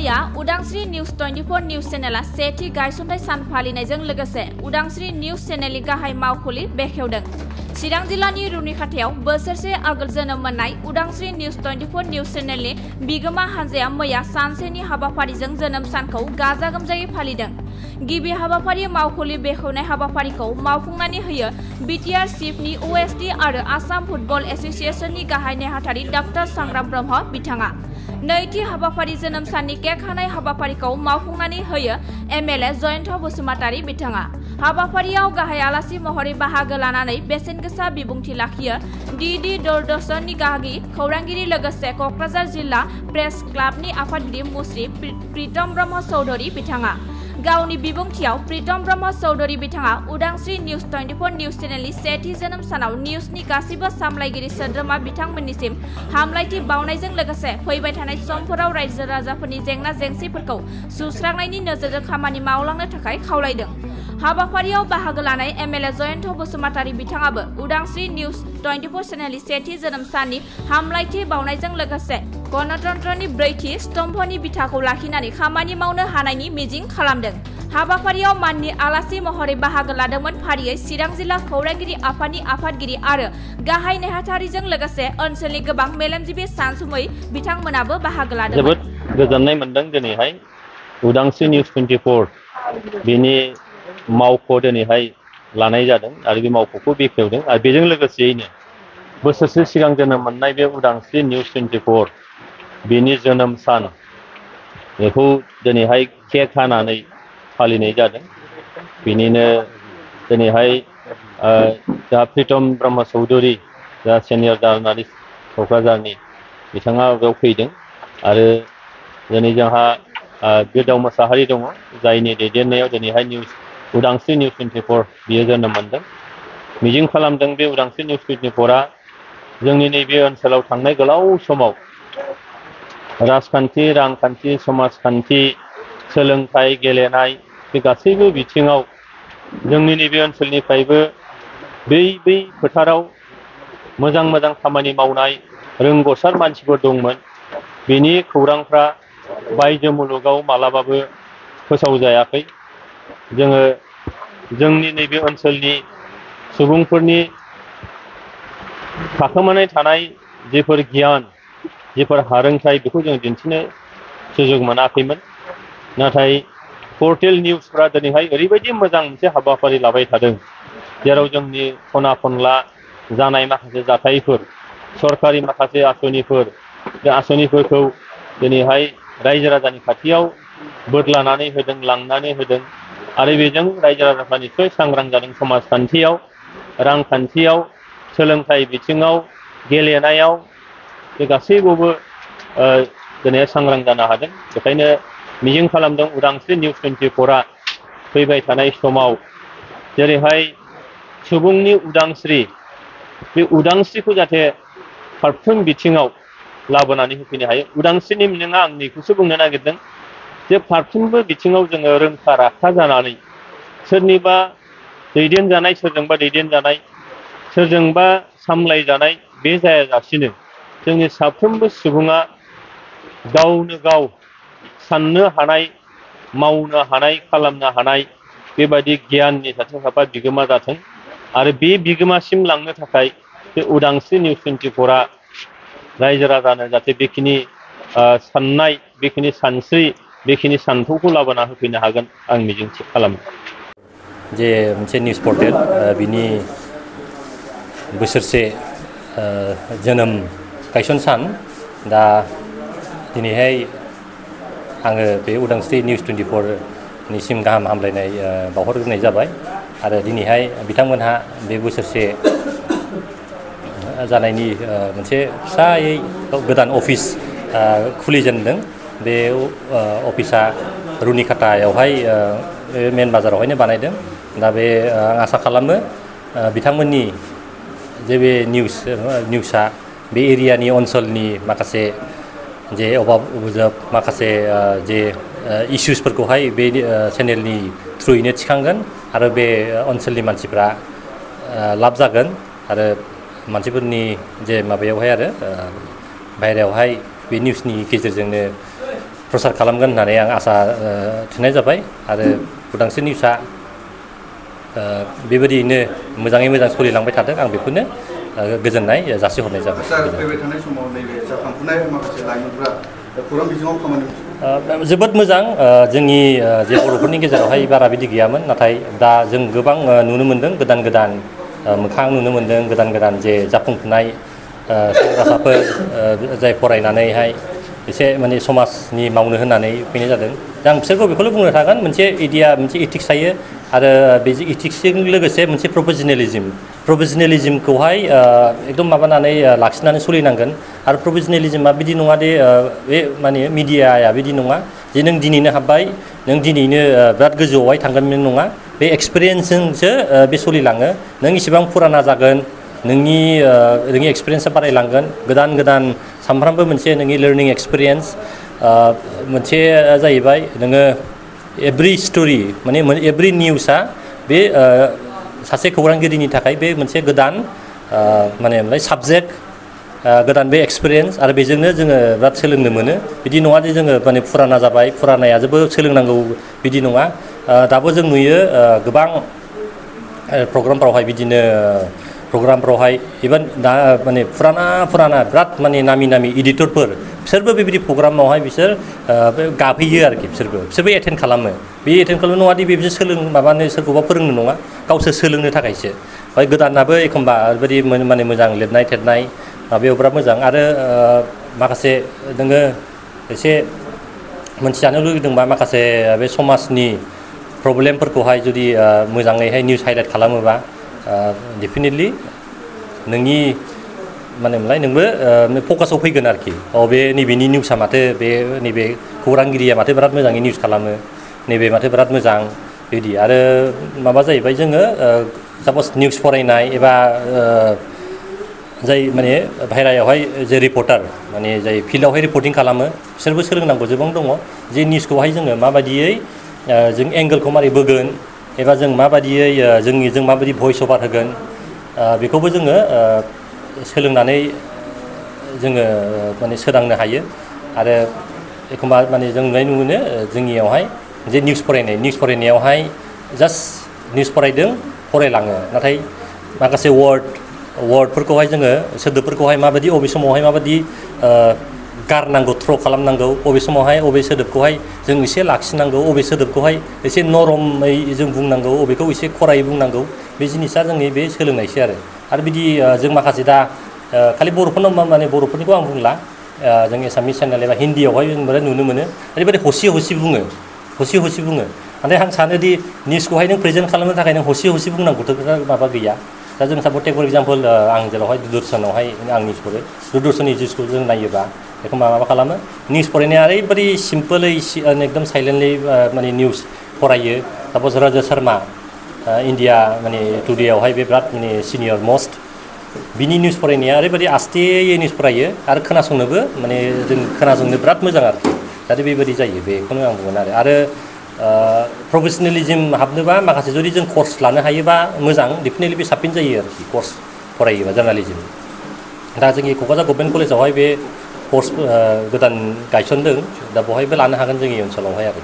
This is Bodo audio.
मैया उदांस्री न्यूज 24 न्यूज चेनेला सेथि गायसनथाइ सान फालिनायजों लोगोसे उदांस्री न्यूज चेनेलनि गाहाय मावखुलि बेखेवदों। चिरां जिल्लानि रुनिखाथायाव बोसोरसे आगोल जोनोम मोननाय उदांस्री न्यूज 24 न्यूज चेनेलनि बिगोमा हानजाया मैया सानसेनि हाबाफारिजों जोनोम सानखौ गाजा गोमजायै फालिदों। गिबि हाबाफारि मावखुलि बेखेवनाय हाबाफारिखौ मावफुंनानै होयो बिटिआर चिफनि ओएसडि आरो आसाम फुटबल एसोसिएशननि गाहाय नेहाथारि डॉक्टर सांग्राम ब्रह्म बिथाङा। नैथि हाबाफारि जोनोम साननि केक हानाय हाबाफारिखौ मावफुंनानै होयो एमएलए जयन्त बसुमतारी बिथाङा। हाबाफारियाव गाहाय आलासि महरै बाहागो लानानै बेसेनगोसा बिबुंथि लाखियो डीडी दूरदर्शननि गाहाय खौरांगिरि लोगोसे कक्राझार जिल्ला प्रेस क्लाबनि आफादगिरि मुस्रि प्रीतम ब्रह्म चौधुरी बिथाङा। गावनि बिबुंथियाव प्रीतम ब्रह्म चौधुरी बिथाङा उदांस्री न्यूज 24 न्यूज चेनेलनि सेथि जोनोम सानाव न्यूजनि गासिबो सामलायगिरि सोद्रोमा बिथांमोननिसिम हामलायथि बावनायजों लोगोसे फैबाय थानाय समफोराव रायजो राजाफोरनि जेंना जेंसिफोरखौ सुस्रांनायनि नोजोरजों खामानि मावलांनो थाखाय खावलायदों। हाबाफारियाव बाहागो लानाय एमएलए जयन्त बसुमतारी बिथाङाबो उदांस्री न्यूज 24 चेनेलनि सेथि जोनोम साननि हामलायथि बावनायजों लोगोसे गणतन्त्रनि ब्रैथि स्तम्भनि बिथाखौ लाखिनानै खामानि मावनो हानायनि मिजिं खालामदों। हाबाफारियाव माननि आलासि महरै बाहागो लादोंमोन फारियै चिरां जिल्ला खौरांगिरि आफादनि आफादगिरि आरो गाहाय नेहाथारिजों लोगोसे ओनसोलनि गोबां मेलेमजिबि सानसुमै बिथांमोनाबो बाहागो लादोंमोन। जोबोद गोजोननाय मोनदों दिनैहाय उदांस्री न्यूज 24 बिनि मावख' दिनैहाय लानाय जादों आरो बे मावख'खौ बेखेवदों आरो बेजों लोगोसेयैनो बोसोरसे सिगां जोनोम मोननाय बे उदांस्री न्यूज 24 बिनि जोनोम सान बेखौ दिनैहाय केक हानानै फालिनाय जादों। बिनिनो दिनैहाय जा प्रीतम ब्रह्म चौधुरी जा सिनियर जार्नालिस्ट क'क्राझारनि बिथाङा बेयाव फैदों आरो दिनै जोंहा गोदाव मोसाहारि दङ जायनि दैदेननायाव दिनैहाय उदांस्री न्यूज 24 बियो जोनोम मोनदों। मिजिं खालामदों बे उदांस्री न्यूज 24 जोंनि नैबे ओनसोलाव थांनाय गोलाव समाव राजखान्थि, रांखान्थि, समाजखान्थि, सोलोंथाइ, गेलेनाय बे गासैबो बिथिङाव जोंनि नैबे ओनसोलनिफ्रायबो बै फोथाराव मोजां मोजां खामानि मावनाय रोंग'सार मानसिफोर दंमोन। बिनि खौरांफ्रा बायजो मुलुगाव मालाबाबो फोसावजायाखै। जोङो जोंनि नैबे ओनसोलनि सुबुंफोरनि थाखोमानाय थानाय जेफोर गियान जेफोर हारोंथाय बेखौ जों दिन्थिनो सुजुग मोनाखैमोन। नाथाय पर्टेल निउसफ्रा दिनैहाय ओरैबायदि मोजां मोनसे हाबाफारि लाबाय थादों जेराव जोंनि खना खनला जानाय माखासे जाथायफोर सरकारि माखासे आसनिफोर बे आसनिफोरखौ दिनैहाय रायजो राजानि खाथियाव बोदलानानै होदों, लांनानै होदों आरो बेजों रायजो राजाफ्रा निस्सय सांग्रां जादों। समाजखान्थियाव, रांखान्थियाव, सोलोंथाइ बिथिङाव, गेलेनायाव बे गासैबावबो दिनै सांग्रां जानो हादों। बेखायनो मिजिं खालामदों उदांस्री न्यूज 24 फैबाय थानाय समाव जेरैहाय सुबुंनि उदांस्रि बे उदांस्रिखौ जाहाथे फारफ्रोम बिथिङाव लाबोनानै होफैनो हायो। उदांस्रिनि मिनिङा आं नैखौसो बुंनो नागिरदों जे फारफ्रोमबो बिथिङाव जोङो रोंखा राखा जानानै सोरनिबा दैदेनजानाय, सोरजोंबा दैदेनजानाय, सोरजोंबा सामलायजानाय बे जायाजासिनो जोंनि साफ्रोमबो सुबुङा गावनो गाव साननो हानाय, मावनो हानाय, खालामनो हानाय बेबायदि गियाननि सासे साफा बिगोमा जाथों आरो बे बिगोमासिम लांनो थाखाय बे उदांस्री न्यूज 24 रायजो राजानो जाहाथे बेखिनि साननाय, बेखिनि सानस्रि, बेखिनि सान्थौखौ लाबोना होफैनो हागोन आं मिजिंथि खालामो। जे मोनसे निउज पर्टेल बिनि बोसोरसे जोनोम गायसन सान दा दिनैहाय आङो बे उदांस्री न्यूज 24 निसिम गाहाम हामलायनाय बावहरग्रोनाय जाबाय आरो दिनैहाय बिथांमोनहा बे बोसोरसे जानायनि मोनसे फिसायै गोदान अफिस खुलिजेनदों। बे अफिसा रुनिखाथायावहाय मेन बाजारावहायनो बानायदों। दा बे आं आसा खालामो बिथांमोननि जे बे निउसआ बे एरियानि ओनसोलनि माखासे जे अभाब अभिजोग माखासे जे इस्युसफोरखौहाय बे चेनेलनि थ्रुयैनो थिखांगोन आरो बे ओनसोलनि मानसिफ्रा लाब जागोन आरो मानसिफोरनि जे माबायावहाय आरो बायहेरायावहाय बे निउसनि गेजेरजोंनो प्रसार खालामगोन होननानै आं आसा थिनाय जाबाय आरो उदांस्रि निउसआ बेबायदियैनो मोजाङै मोजां सोलिलांबाय थादों आं बेखौनो गोजोननाय जासिहरनाय जाबाय। सार फैबाय थानाय समाव नैबे जाखांफुनाय माखासे लाइमोनफोरा खौरां बिजोङाव खामानि जोबोद मोजां जोंनि जे बर'फोरनि गेजेरावहाय बारा बिदि गैयामोन नाथाय दा जों गोबां नुनो मोन्दों गोदान गोदान मोखां नुनो मोन्दों गोदान गोदान जे जाफुंफुनाय सेंग्रासाफोर जाय फरायनानैहाय एसे माने समाजनि मावनो होननानै फैनाय जादों दा आं बिसोरखौ बेखौल' बुंनो थागोन मोनसे आइडिया मोनसे इथिक्स थायो आरो बे इथिक्सजों लोगोसे मोनसे प्रफेसनेलिज्मखौहाय एकदम माबानानै लाखिनानै सोलिनांगोन आरो प्रफेसनेलिज्मा बिदि नङा दे बे माने मिडियाया बिदि नङा जे नों दिनैनो हाबबाय नों दिनैनो बिराद गोजौआवहाय थांगोन बे नङा बे एक्सपिरियेन्सजोंसो बे सोलिलाङो नों इसेबां फुराना जागोन नोंनि एक्सपिरियेन्सआ बारायलांगोन गोदान गोदान सानफ्रामबो मोनसे नोंनि लार्निं एक्सपिरियेन्स मोनसे जाहैबाय नोङो एभ्रि स्ट'रि माने एभ्रि निउसआ बे सासे खौरांगिरिनि थाखाय बे मोनसे गोदान माने साबजेक्ट गोदान बे एक्सपिरियेन्स आरो बेजोंनो जोङो बिराद सोलोंनो मोनो बिदि नङा जे जोङो माने फुराना जाबाय फुरानाया जोबोद सोलोंनांगौ बिदि नङा दाबो जों नुयो गोबां प्रग्रामफ्रावहाय बिदिनो प्रग्रामफ्रावहाय इभेन दा माने फुराना बिराद माने नामि एडिटरफोर बिसोरबो बेबायदि प्रग्रामावहाय बिसोर गाफैयो आरोखि बिसोरबो एटेन्ड खालामो बे एटेन्ड खालामनो नङा दि बिसोर माबानो सोरखौबा फोरोंनो नङा गावसोर सोलोंनो थाखायसो ओमफ्राय गोदानाबो एखमबा ओरैबायदि माने मोजां लिरनाय थेरनाय माबायाव बिराद मोजां आरो माखासे नोङो एसे मोनथिजानो लुगैदोंबा माखासे बे समाजनि प्रब्लेमफोरखौहाय जुदि मोजाङैहाय निउस हाइलाइट खालामोबा डेफिनेटलि नोंनि माने मोनलाय नोंबो फकासाव फैगोन आरोखि बे नैबेनि निउसआ माथो बे नैबे खौरांगिरिया माथो बिराद मोजाङै निउस खालामो नैबे माथो बिराद मोजां बिदि आरो माबा जाहैबाय जोङो सापस निउस फरायनाय एबा जाय माने बाहेरायावहाय जे रिपर्टार माने जाय फिल्डआवहाय रिपर्टिं खालामो बिसोरबो सोलोंनांगौ गोबां दङ जे निउसखौहाय जोङो माबायदियै जों एंगोलखौ मारै बोगोन एबा जों माबायदियै जों माबायदि भइस अभार होगोन बेखौबो जोङो सोलोंनानै जोङो माने सोदांनो हायो आरो एखमबा माने जों नुनाय मोनो जोंनियावहाय जे निउस फरायनायावहाय जास्ट निउस फरायलाङो नाथाय माखासे वार्डफोरखौहाय जोङो सोदोबफोरखौहाय माबायदि अबे समावहाय माबायदि गारनांगौ थ्र' खालामनांगौ अबे समावहाय अबे सोदोबखौहाय जों एसे लाखिनांगौ अबे सोदोबखौहाय एसे नरमै जों बुंनांगौ अबेखौ एसे खरायै बुंनांगौ बे जिनिसा जोंनि बे सोलोंनायसै आरो बिदि जों माखासे दा खालि बर'फोरनाव माने बर'फोरनिखौ आं बुंला जों एसामिस चेनेल एबा हिन्दीयावहाय जों बिराद नुनो मोनो ओरैबायदि हसि बुङो नाथाय आं सानोदि निउसखौहाय नों प्रेजेन्ट खालामनो थाखाय नों हसि बुंनांगौथ' माबा गैया दा जों सापट टेक फर एग्जाम्पल आं जेरावहाय दूरदर्शनावहाय आं निउस फरायो दूरदर्शननि निउसखौ जों नायोबा एखम्बा माबा खालामो निउस फरायनाया ओरैबायदि सिम्पोलै एकदम साइलेन्टलि माने निउस फरायो सापस राजा शर्मा इन्डिया माने टुडेआवहाय बे बिराद माने सिनियर मस्ट बिनि निउस फरायनाया ओरैबायदि आस्तेयै निउस फरायो आरो खोनासंनोबो माने जों खोनासंनो बिराद मोजां आरोखि जाहाथे बेबायदि जायो बेखौनो आं बुंगोन आरो प्रफेसनेलिज्म हाबनोबा माखासे जुदि जों कर्स लानो हायोबा मोजां डेफिनेटलि बे साबसिन जायो आरोखि कर्स फरायोबा जार्नालिज्म दा जोंनि क'क्राझार गभर्नमेन्ट कलेजावहाय बे कर्स गोदान गायसनदों दा बहायबो लानो हागोन जोंनि ओनसोलावहाय आरो